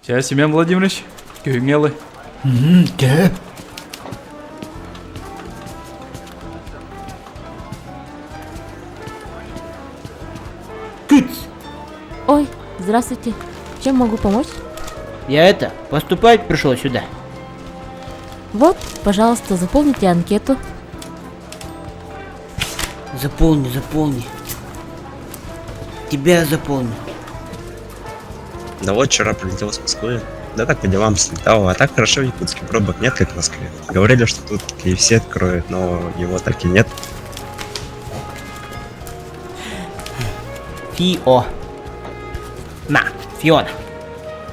Чэ, Семен Владимирович, күһүҥҥэ ылы. Кэп. Кыц! Ой, здравствуйте. Чем могу помочь? Я это, поступать пришел сюда. Вот, пожалуйста, заполните анкету. Заполни, заполни. Тебя заполню. Да вот вчера прилетел с Москвы. Да так по делам слетал, а так хорошо в Якутске пробок нет, как в Москве. Говорили, что тут KFC откроют, но его так и нет. Фио. На, Фиона.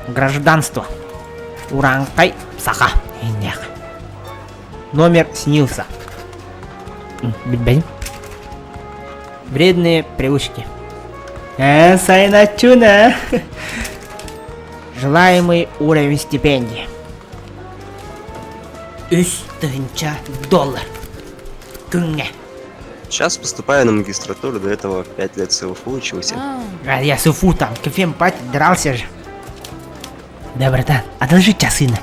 Гражданство. Уранкай Саха. Иннях. Номер снился. Бень. Вредные привычки. Э, сайначуна. Желаемый уровень стипендии. Үс тыһыынча доллар. Күҥҥэ. Сейчас поступаю на магистратуру, до этого 5 лет СВФУ учился. А я СУФУ там, кофем пать, дрался же. Да, братан, одолжи часы на.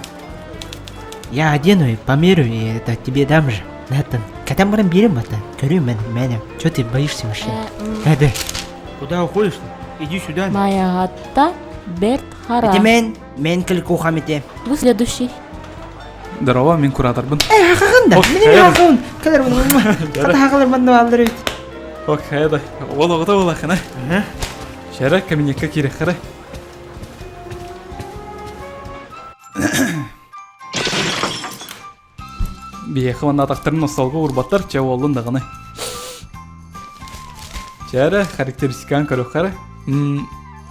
Я одену и померю, и это тебе дам же. Натан, когда мы берем это, көрүм мен, меня. Че ты боишься вообще? Э, Да. Куда уходишь? Иди сюда. Майаҕатта Бэрт Хара. Ити мен, мен килкухам ити. Вы следующий. Здорово, мин кураторбын. Э, хахын да. Ох, Мин хайа. хахын. Калар Хата хахалар манна аллар эбит. Ох, хайа да. Ол оҕото улахана. Шара кабинекка киирэххэрэ. Биһиэхэ уонна атахтарын остуолга уурбаттар, чэ уоллун даҕаны. Чэ эрэ, характеристикаан көрүөххэ эрэ.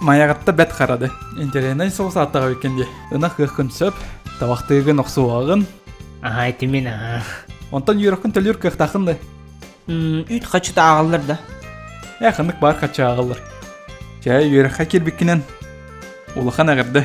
Майаҕатта бэт харады. Интэриэһинэй соҕус ааттаах эбиккин дии. Ынах ыаххын сөп, табахтыыгын охсуоҕун. Аха, ити мин аха. Онтон үөрэххин төлүүр кыахтааххын да. Үүт хачыта ааҕаллар да. Ээ, ханнык баар хаччы ааҕаллар. Чэ, үөрэххэ киирбиккинэн улахан эҕэрдэ.